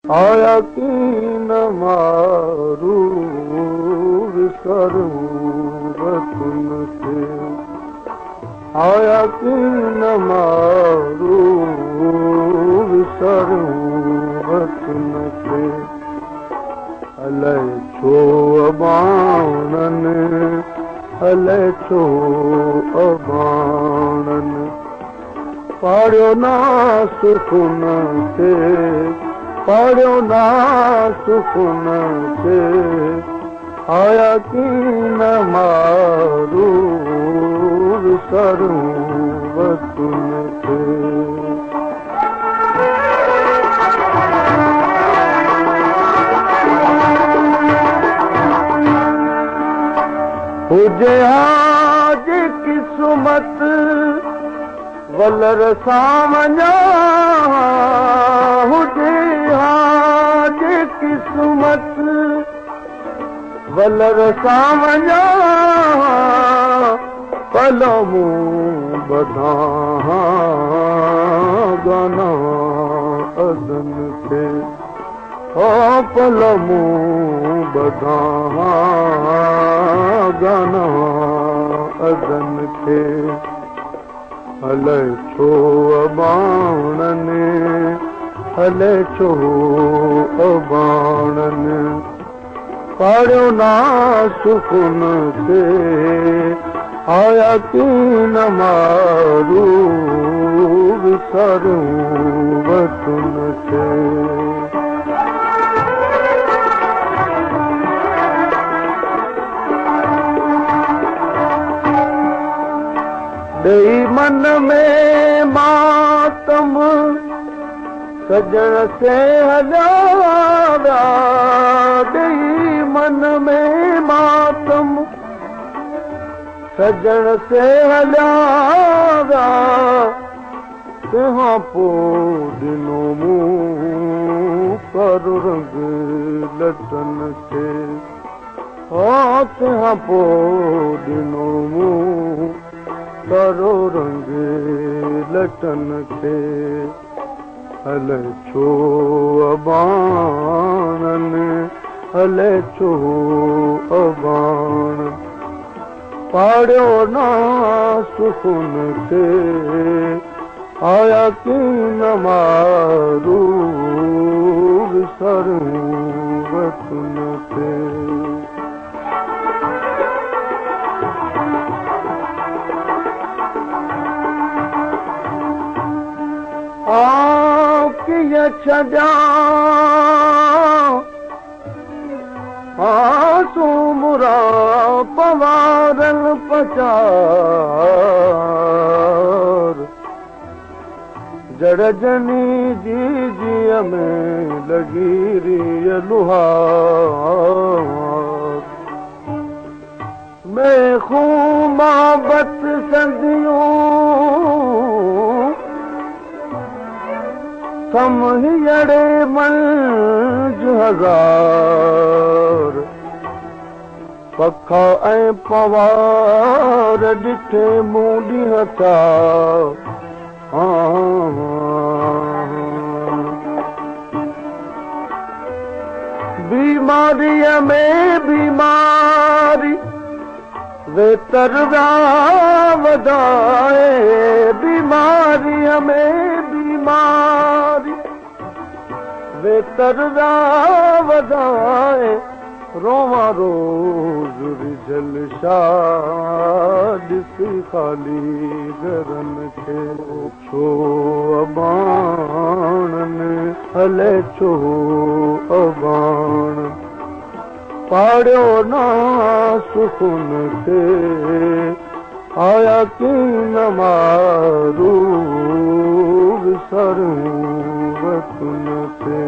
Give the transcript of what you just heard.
आया की न मारू विसरूं वतन खे, आया की न मारू विसरूं वतन खे। अलाए छो अबाणनि, अलाए छो अबाणनि, पाड़ियो ना सुकुन खे, पाड़ियो ना सुकुन खे। आया की न मारू विसरूं वतन खे। हुजे आज किस्मत वलर सां वञा, हुजे आज किस्मत वलर सां वञा, पलमूं ॿधां गाना अदन खे, ओ पलमूं ॿधां गाना अदन खे। अलाए छो अबाणनि, अलाए छो अबाणनि, पाड़ियो ना सुकुन खे। आया की न मारू विसरूं वतन खे। ॾेई मन में मातम सजण से हलिया विया, ॾेई मन में मातम सजण से हलिया विया, तंहिंखां पोइ ॾिनो मूं कारो रंग लटन खे, हा तंहिंखां पोइ ॾिनो मूं कारो रंग लटन खे। अलाए छो अबाणनि, अलाए छो अबाण, पाड़ियो ना सुकुन खे। आया की न मारू विसरूं वतन खे। कीअं छॾियां आसूमुरा पवारनि पचार, जड़ जनी जी जीअ में लॻी रीअ लुहार। में ख़ूमाबत संदियूं थमहियड़े मंझ हज़ार, पखा ऐं पवार ॾिठे मूं ॾींहं थिया। बीमारीअ में बीमारी वेतर विया वधाए, बीमारीअ में बीमारी वेतर विया वधाए, रोवां रोज़ रिझल शाह ॾिसी ख़ाली घरनि खे। छो अबाणनि, अलाए छो अबाण, पाड़ियो ना सुकुन खे। आया की न मारू विसरूं वतन खे।